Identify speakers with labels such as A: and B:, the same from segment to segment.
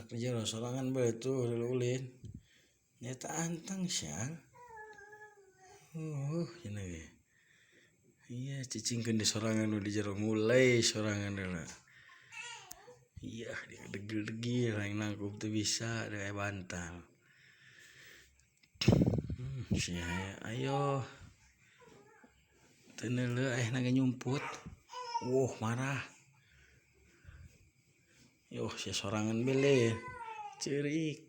A: Matak di jero sorangan bae tuh ulin. Nyata antang siang. Cenah ge. Iya cicingkeun di sorangan di jero mulai sorangan heula. Iya dia degil-degil yang nangkup tuh bisa dia bantal. Sia ayo. Teu neuleuh naga nyumput. Wah marah. Yuh sia sorangan bele. Ceurik.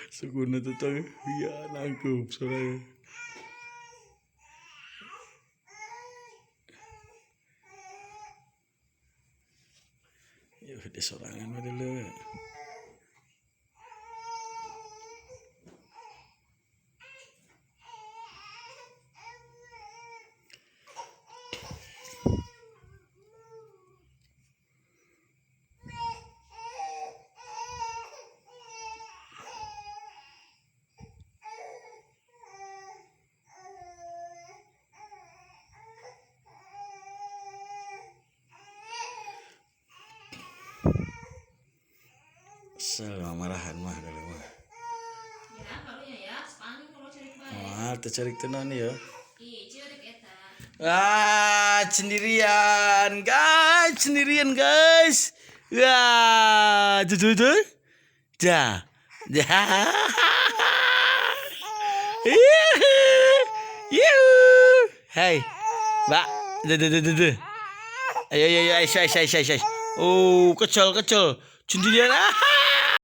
A: Sukuna tetang iya nangkup sorangan. Yuh di sorangan mah dulu. Kesel marahan mah dulu mah.
B: Ya, karunya ya, sepaning kalau ceurik bae.
A: Moal teu ceurik teh naon ieu.
B: Ih, ceurik eta.
A: Ah, sendirian guys, sendirian guys. Wah, tuh tuh tuh. Ja. Ja. Yuhu. Hey. Mbak, tuh tuh tuh tuh. Ayo ayo ayo, ayo, ayo, ayo, ayo. Oh, kecil kecil. Sendirian. Ah.